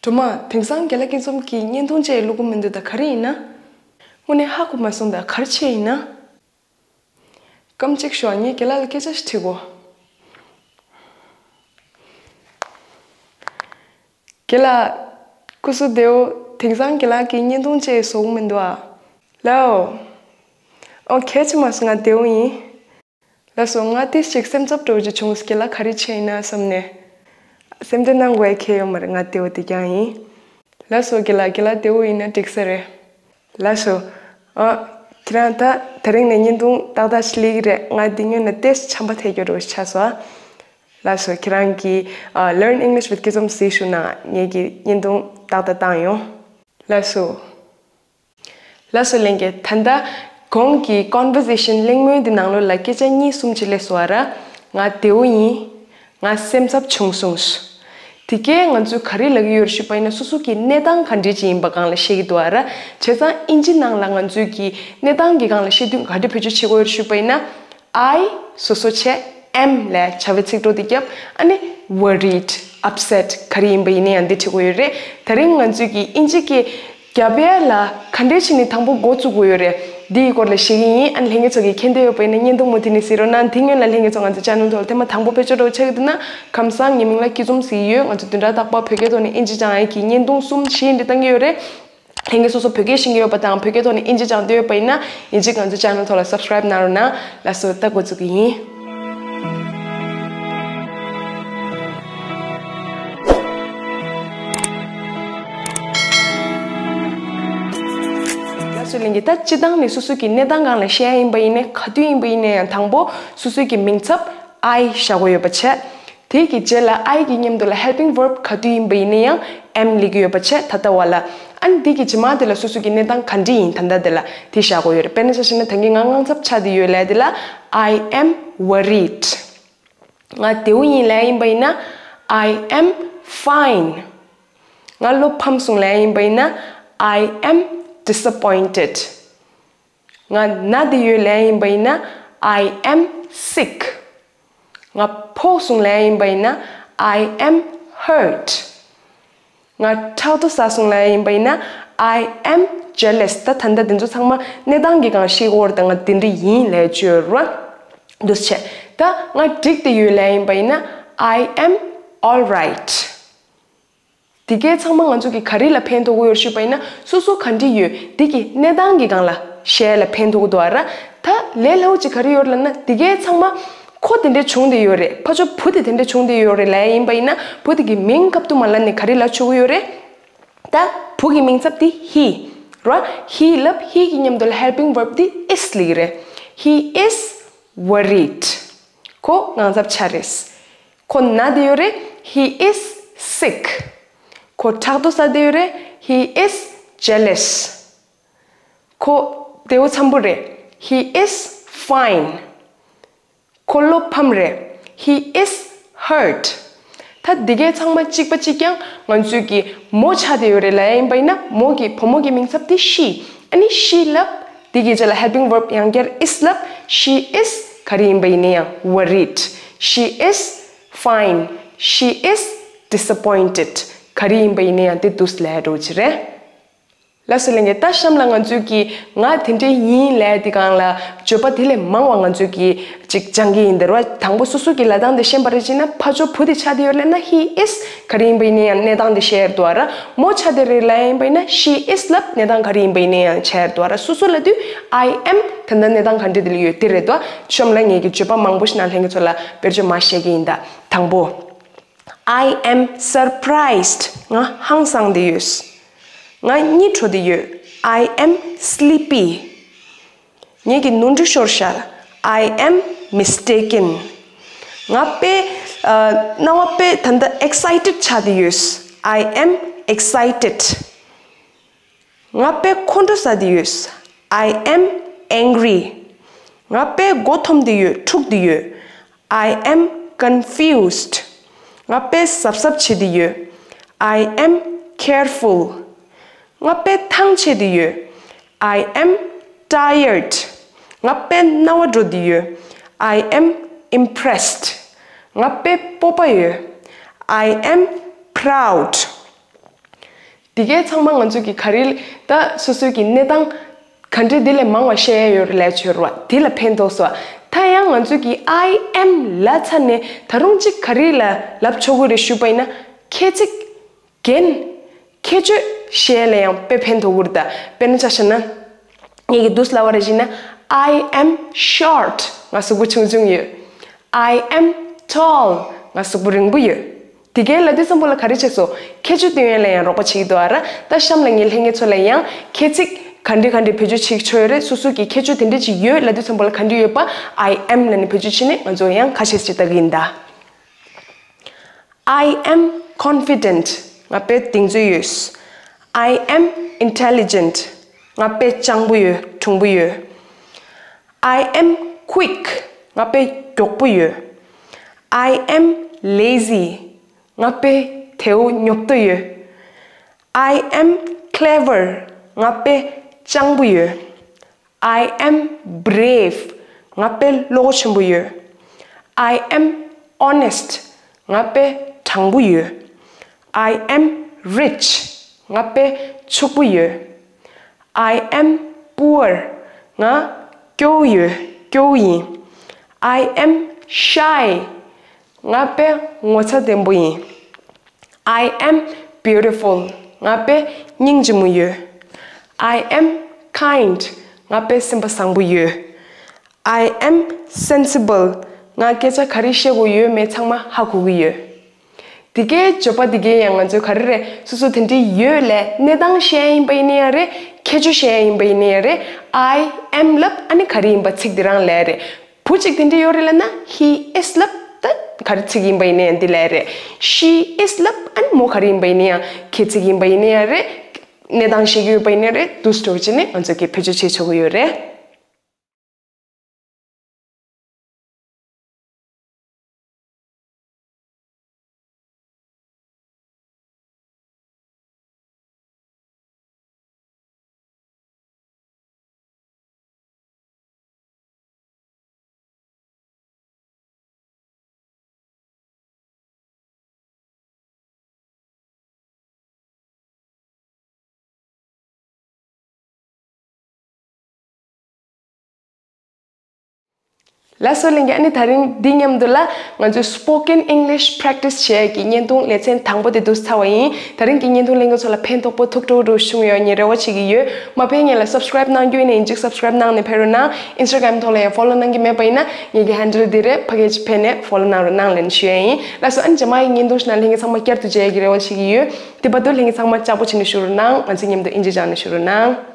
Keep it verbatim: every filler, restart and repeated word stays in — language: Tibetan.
སྒྲོལ་མ། དེང་སང་རྒན་ལགས་སྐྱིད་འཛོམས་ཀྱིས་བརྙན་ཐུང་ཅིག་བླུག་གི་མི་འདུག་ད་ག་རེ་ཡིན་ན། དངོས་གནས་ཧ་གོ་མ་སོང་། ད་ག་རེ་བྱས་ཡིན་ན། སྐམ་གཅིག་ཤོག་ངས་རྒན་ལགས་ལ་སྐད་ཆ་ཞིག་དྲི་གོ། རྒན་ལགས། སྐུ་གཟུགས་བདེ་པོ། དེང་སང་རྒན་ལགས་ཀྱིས་བརྙན་ཐུང་ཅིག་བཟོ་གི་མི་འདུག་ཨ། ལགས་འོ། ཨོ་གལ་ཆེ་མ་སོང་། ང་བདེ་པོ་ཡིན། ལགས་སོ། ང་ཏིས་ཅིག་སེམས་འཚབ་འགྲོ་རྒྱུ་བྱུང་། རྒན་ལགས་ག་རེ་བྱས་ཡིན་ན་བསམ་ནས། སེམས་ཁྲལ་གནང་དགོས་ཡ་གང་ཡང་ཡོད་མ་རེད། ང་བདེ་པོ་བདེ་རྐྱང་ཡིན། ལགས་སོ་རྒན་ལགས། རྒན་ལགས་བདེ་པོ་ཡིན་ན་འགྲིག་ས་རེད། ལགས་སོ། ཨ། ཁྱེད་རང་ད་དེ་རིང་ནས་བརྙན་ཐུང་ཏག་ཏག་ཞིག་སླེབས་ཀྱི་རེད། ང་འདི་སྔོན་ལ་ཏིས་ཆམ་པ་ཐེབས་རྒྱུ་རུ་ཆགས་སོང་། ལགས་སོ། ཁྱེད་རང་གིས་ཨ། Learn English with Kizom ཟེར་ཞུ་ན་ངེད་ཀྱིས་བརྙན་ཐུང་ཏག་ཏག་བཏང་ཡོང་། ལགས་སོ། ལགས་སོ་ལྷན་རྒྱས། ད་ལྟ་གོང་གི་conversation གླེང་མོལ་འདི་ནང་ལོགས་ལ་སྐད་ཆ་གཉིས་གསུམ་ཅིག་སླེབས་སོང་བ་ར། ང་བདེ་པོ་ཡིན། ང་སེམས་འཚབ་བྱུང་སོང་། དེ་གས་ང་ཚོས་ག་རེ་ལབ་ཀྱི་ཡོད་རེད་ཞུས་པ་ཡིན་ན། སོ་སོ་གི་གནས་སྟངས་ག་འདྲས་ཅིག་ཡིན་པ་སྒང་ལ་བཤད་ཀྱི་འདུག་བ་ར། བྱས་ཙང་དབྱིན་ཇི་ནང་ལ་ང་ཚོས་ཀྱི་གནས་སྟངས་ཀྱི་སྒང་ལ་བཤད་དུས་ག་འདྲས་བེད་སྤྱོད་བྱེད་དགོས་ཡོད་རེད་ཞུས་པ་ཡིན་ན། I བཟོ་བཟོ་བྱས། Am ལ་བྱ་བའི་ཚིག་གྲོགས་དེ་བརྒྱབ། ཨ་ནི་worried, upset ག་རེ་ཡིན་པ་ཡིན་ན་ཡང་འདི་བྲིས་དགོས་ཡོད་རེད། དེ་རིང་ང་ཚོས་ཀྱི་དབྱིན་ཇི་སྐད་རྒྱབ་ཡ་ལ་ག་འདྲས་བྱས་ནས་དང་པོ་འགོ་བཙུགས་དགོས་ཡོད་རེད། འདིའི་སྐོར་ལ་བཤད་ཀྱི་ཡིན། ཨ་ནི་ལྷན་རྒྱས་ཚོ་གིས་མཁྱེན་འདོད་ཡོད་པ་ཡིན་ན་བརྙན་ཐུང་མུ་མཐུད་ནས་གཟིགས་རོགས་གནང་། དེ་སྔོན་ལ་ལྷན་རྒྱས་ཚོ་ང་ཚོའི་channel ཐོག་ལ་ཐེངས་མ་དང་པོ་ཕེབས་འབྱོར་འདྲ་བོ་ཆགས་ཀྱི་འདུག་ན། ཁམས་བཟང་། ངའི་མིང་ལ་སྐྱིད་འཛོམས་ཟེར་གྱི་ཡོད། ང་ཚོ་བདུན་ཕྲག་རྟག་པར་བོད་སྐད་ཐོག་ནས་དབྱིན་ཇི་སྦྱང་ཡག་གི་བརྙན་ཐུང་གསུམ་བཞི་འདྲ་བཏང་གི་ཡོད་རེད། ལྷན་རྒྱས་སོ་སོ་བོད་སྐད་ཤེས་ཀྱི་ཡོད་པ་དང་བོད་སྐད་ཐོག་ནས་དབྱིན་ཇི་སྦྱང་འདོད་ཡོད་པ་ཡིན་ན། ཡིན་གཅིག་ང་ཚོའི་channel ཐོག་ལ་subscribe གནང་རོགས་གནང་། ལགས་སོ། ད་འགོ་འཛུགས་ཀྱི་ཡིན། ལགས་སོ་ལྷན་རྒྱས། ད་སྤྱིར་བཏང་ནས་སོ་སོ་གི་གནས་སྟངས་སྒང་ལ་བཤད་ཡ་ཡིན་པ་ཡིན་ནའི་ག་དུས་ཡིན་པ་ཡིན་ནའི་ཡང་དང་པོ་སོ་སོ་གི་མིང་ཚབ་I བཞག་དགོས་ཡོད་པ་བྱས། དེ་གི་རྗེས་ལ་I གི་མཉམ་དུ་ལ་helping verb ག་དུས་ཡིན་པ་ཡིན་ན་ཡང་am སླེབས་ཀྱི་ཡོད་པ་བྱས། ད་ལྟ་བ་ལ། ཨ་ནི་དེ་གི་རྗེས་མ་དེ་ལ་སོ་སོ་གི་གནས་སྟངས་ག་འདྲ་ཡིན་ད་ལྟ་དེ་ལ་དེ་བཞག་དགོས་ཡོད་རེད། དཔེར་ན་ཆ་བཞག་ན་ད་གིན་ང་དངངས་འཚབ་ཆགས་བསྡད་ཡོད་ལབ་དེ་ལ། I am worried. ང་བདེ་པོ་ཡིན་ལབ་ཡིན་པ་ཡིན་ན། I am fine. ང་བློ་ཕམ་སོང་ལབ་ཡིན་པ་ཡིན་ན། I am disappointed. ང་ན་བསྡད་ཡོད་ལབ་ཡིན་པ་ཡིན་ན། I am sick. ང་ཕོག་སོང་ལབ་ཡིན་པ་ཡིན་ན། I am hurt. ང་ཕྲག་དོག་ཟ་སོང་ལབ་ཡིན་པ་ཡིན་ན། I am jealous. ད་ད་ལྟ་འདི་ཚོ་ཚང་མ་གནས་སྟངས་ཀྱི་སྒང་ཤེས་དགོས་རེད། ད་ང་དེ་འདྲ་ཡིན་ལབ་བརྗོད་རོགས། འདུག་སེ་བྱས། ད་ང་འགྲིག་བསྡད་ཡོད་ལབ་ཡིན་པ་ཡིན་ན། I am all right. དེ་གས་ཚང་མ་ང་ཚོ་གིས་ག་རེ་ལ་ཕན་ཐོགས་ཀྱི་ཡོད་ཞུས་པ་ཡིན་ན། སོ་སོ་ག་འདྲ་ཡོད་དེ་གི་གནས་སྟངས་ཀྱི་སྒང་ལ་བཤད་ཡ་ལ་ཕན་ཐོགས་ཀྱི་འདུག་ཨ་ར། ད་ལས་སླ་པོ་ཅིག་ག་རེ་ཡོད་ལབ་ན། དེ་གས་ཚང་མ་ཁོ་དེ་འདྲ་བྱུང་བསྡད་ཡོད་རེད། ཕར་ཕྱོགས་བུ་དེ་དེ་འདྲ་བྱུང་བསྡད་ཡོད་རེད་ལབ་ཡ་ཡིན་པ་ཡིན་ན། བུ་དེ་གི་མིང་སྐབས་དུ་མ་ལ་ནི་ག་རེ་ལབ་ཆོག་གི་ཡོད་རེད། ད་བུ་གི་མིང་ཚབ་དེ་he ར། He ལབ། He གི་མཉམ་དུ་ལ་helping verb དེ་is སླེབས་ཀྱི་རེད། He is worried. ཁོ་དངངས་འཚབ་ཆགས་རེད། ཁོ་ན་བསྡད་ཡོད་རེད། He is sick. ཁོ་ཕྲག་དོག་ཟ་བསྡད་ཡོད་རེད། He is jealous. ཁོ་བདེ་པོ་འཚམ་པོ་རེད། He is fine. ཁོ་བློ་ཕམ་རེད། He is hurt. ད་འདི་གས་ཚང་མ་གཅིག་པ་གཅིག་རྐྱང་ང་ཚོས་ཀྱི་མོ་ཆགས་བསྡད་ཡོད་རེད་ལབ་ཡ་ཡིན་པ་ཡིན་ན། མོ་གི་བུ་མོ་གི་མིང་ཚབ་དེ་she. ཨ་ནི་she ལབ། དེ་གི་རྗེས་ལ་helping verb ཡང་བསྐྱར་is ལབ། She is ག་རེ་ཡིན་པ་ཡིན་ན་ཡང་worried. She is fine. She is disappointed. ག་རེ་ཡིན་པ་ཡིན་ན་ཡང་དེ་འདུག་སེ་ལབ་ཡ་འདྲ་བོ་ཅིག་རེད། ལགས་སོ་ལྷན་རྒྱས། ད་གཤམ་ལ་ང་ཚོས་ཀྱི་ང་དེ་འདྲ་ཡིན་ལབ་ཡ་དེ་སྒང་ལ་བརྗོད་པ་དེ་ལས་མང་བ་ང་ཚོས་ཀྱི་ཅིག་སྦྱང་གི་ཡིན། དེ་རེད་བ། དང་པོ་སོ་སོ་གི་ལབ་སྟངས་དེ་ཤེས་པ་རེད་བྱས་ན། ཕར་ཕྱོགས་བུ་དེ་ཆགས་བསྡད་ཡོད་ལབ་ན། He is ག་རེ་ཡིན་པ་ཡིན་ན་ཡང་གནས་སྟངས་དེ་བཤད་ཡ་འདུག་ཨ་ར། མོ་ཆགས་བསྡད་རེད་ལབ་ཡ་ཡིན་པ་ཡིན་ན། She is ལབ། གནས་སྟངས་ག་རེ་ཡིན་པ་ཡིན་ན་ཡང་བཤད་ཡ་འདུག་ཨ་ར། སོ་སོ་ལབ་དུས་I am ད་ལྟ་གནས་སྟངས་ག་འདྲ་དེ་ལ་ཡོད་དེ་རེད་དོ། གཤམ་ལ་ངས་ཀྱི་བརྗོད་པ་མང་པོ་ཞིག་ནང་ལྷན་རྒྱས་ཚོ་ལ་བེད་སྤྱོད་མ་བྱེད་ཀྱི་ཡིན། ད་དང་པོ། I am surprised. ང་ཧང་སངས་བསྡད་ཡོད། ང་གཉིད་བྲོ་བསྡད་ཡོད། I am sleepy. ངེད་ཀྱི་ནོར་འཁྲུལ་ཤོར་ཤག I am mistaken. ང་དཔེ་ཨ། སྣང་བ་དཔེ་ད་ལྟ་excited ཆགས་བསྡད་ཡོད། I am excited. ང་དཔེ་ཁོང་ཁྲོ་ཟ་བསྡད་ཡོད། I am angry. ང་དཔེ་མགོ་འཐོམས་བསྡད་ཡོད། འཁྲུག་བསྡད་ཡོད། I am confused. ང་དཔེ་གཟབ་གཟབ་བྱེད་བསྡད་ཡོད། I am careful. ང་དཔེ་ཐང་ཆད་བསྡད་ཡོད། I am tired. ང་དཔེ་སྣང་བ་འགྲོ་བསྡད་ཡོད། I am impressed. ང་དཔེ་སྤོབས་པ་ཡོད། I am proud. འདི་གའི་ཚང་མ་ང་ཚོ་གི་ག་རེ་ད་སོ་སོའི་གི་གནས་སྟངས་ག་འདྲ་འདི་ལས་མང་བ་བཤད་ཡ་ཡོད་རེད་ལས་ཆོད་རོགས། འདི་ལ་ཕན་ཐོགས་སོ། ད་ཡང་ང་ཚོ་གི་I am ལབ་ཚར་ནས་ད་རུང་གཅིག་ག་རེ་ལ་ལབ་ཆོག་གི་རེད་ཞུས་པ་ཡིན་ན། ཁྱད་ཚིག་རྒྱན། ཁྱད་ཆོས་བཤད་ལ་ཡང་དཔེ་ཕན་ཐོགས་ཀྱི་རེད་ད། དཔེར་ན་ཆ་བཞག་ན། ངེད་ཀྱི་འདུག་ལབ་པ་རེ་བྱས་ན། I am short. ང་གཟུགས་པོ་ཆུང་ཆུང་ཡོད། I am tall. ང་གཟུགས་པོ་རིང་པོ་ཡོད། དེ་གའི་ལབ་དུས་ཙམ་པོ་ལ་ག་རེ་བྱས་སོ། ཁྱད་ཆོས་སྟོན་ཡ་ལ་ཡང་རོགས་པ་བྱེད་ཀྱི་འདུག་ཨ་ར། ད་གཤམ་ལ་ངའི་ལྷན་རྒྱས་ཚོ་ལ་ཡང་ཁྱད་ཚིག་ག་འདྲ་ག་འདྲ་བེད་སྤྱོད་བྱེད་ཆོག་ཡོད་རེད། སོ་སོ་གི་ཁྱད་ཆོས་དེ་འདྲ་ཅིག་ཡོད་ལབ་དུས་ཙམ་པོ་ལ་ག་འདྲ་ཡོད་པ། I am ལབ་ནས་བེད་སྤྱོད་བྱས་ནས་ང་ཚོ་ཡང་ཁ་ཤས་ཤིག་ལྟ་གི་ཡིན་ད། I am confident. ང་དཔེ་གདེང་ཚོད་ཡོད། I am intelligent. ང་དཔེ་སྤྱང་པོ་ཡོད། གྲུང་པོ་ཡོད། I am quick. ང་དཔེ་མགྱོགས་པོ་ཡོད། I am lazy. ང་དཔེ་དལ་བོ་ཉོབ་ཏོ་ཡོད། I am clever. ང་དཔེ་སྤྱང་པོ་ཡོད། I am brave. ང་དཔེ་བློ་ཁོག་ཆེན་པོ་ཡོད། I am honest. ང་དཔེ་དྲང་པོ་ཡོད། I am rich. ང་དཔེ་ཕྱུག་པོ་ཡོད། I am poor. ང་སྐྱོ་བོ་ཡོད། སྐྱོ་བོ་ཡིན། I am shy. ང་དཔེ་ངོ་ཚ་ལྡན་པོ་ཡིན། I am beautiful. ང་དཔེ་སྙིང་རྗེ་མོ་ཡོད། I am kind. ང་དཔེ་སེམས་པ་བཟང་པོ་ཡོད། I am sensible. ང་སྐད་ཆ་ག་རེ་བཤད་དགོས་ཡོད་མེད་ཚང་མ་ཧ་གོ་གི་ཡོད། དེ་གའི་བརྗོད་པ་དེ་གའི་ཡང་ང་ཚོས་ག་རེ་རེད། སོ་སོ་དེ་འདྲའི་ཡོད་ལས་གནས་སྟངས་བཤད་ཡ་ཡིན་པ་ཡིན་ན་ཡང་རེད། ཁྱད་ཆོས་བཤད་ཡ་ཡིན་པ་ཡིན་ན་ཡང་རེད། I am ལབ་ཨ་ནི་ག་རེ་ཡིན་པ་ཚིག་དེ་རང་ལས་རེད། བུ་གཅིག་དེ་འདྲ་ཡོད་རེད་ལབ་ན། He is ལབ་ད་ག་རེ་ཚིག་ཡིན་པ་ཡིན་ན་ཡང་འདི་ལས་རེད། She is ལབ་ཨ་ནི་མོ་ག་རེ་ཡིན་པ་ཡིན་ན་ཡང་ཁྱད་ཚིག་ཡིན་པ་ཡིན་ན་ཡང་རེད། གནས་སྟངས་བཤད་ཀྱི་ཡོད་པ་ཡིན་ན་རེད། འདུག་སེ་འགྲོ་བྱས་ནས་ང་ཚོ་གིས་བེད་སྤྱོད་བྱེད་ཆོག་གི་ཡོད་རེད། ལགས་སོ་ལྷན་རྒྱས། ཨ་ནི་དེ་རིང་འདི་མཉམ་དུ་ལ་ང་ཚོའི་Spoken English practice བྱེད་ཡས་ཀྱི་བརྙན་ཐུང་ལེ་ཚན་དང་པོ་དེ་འདུག་སེ་ཚར་བ་ཡིན། དེ་རིང་གི་བརྙན་ཐུང་ལྷན་རྒྱས་ཚོ་ལ་ཕན་ཐོགས་པོ་ཐུགས་སྤྲོ་བོ་བྱུང་ཡོད་ངས་རེ་བ་བྱེད་ཀྱི་ཡོད། མ་ཕེབས་སྔོན་ལ་Subscribe གནང་རྒྱུ་ཡིན་ན་ཡིན་གཅིག་Subscribe གནང་ནས་ཕེབས་རོགས་གནང་། Instagram ཐོག་ལ་ཡང་Follow གནང་གི་མེད་པ་ཡིན་ན་ངེད་ཀྱི་Handle འདི་རེད། ཕ་གི་ཅིག་ཕེབས་ནས་Follow གནང་རོགས་གནང་ལབ་ནས་ཞུ་ཡས་ཡིན། ལགས་སོ། ཨ་ནི་རྗེས་མ་ཡི་བརྙན་ཐུང་ཞིག་ནང་ལྷན་རྒྱས་ཚང་མ་བསྐྱར་དུ་མཇལ་ཡས་ཀྱི་རེ་བ་བྱེད་ཀྱི་ཡོད། དེ་བར་དུ་ལྷན་རྒྱས་ཚང་མ་ལྕགས་པོ་བྱས་ནས་བཞུགས་རོགས་གནང་། ང་ཚོ་མཉམ་དུ་ཨིན་ཇི་སྦྱངས་ནས་བཞུགས་རོགས་གནང་།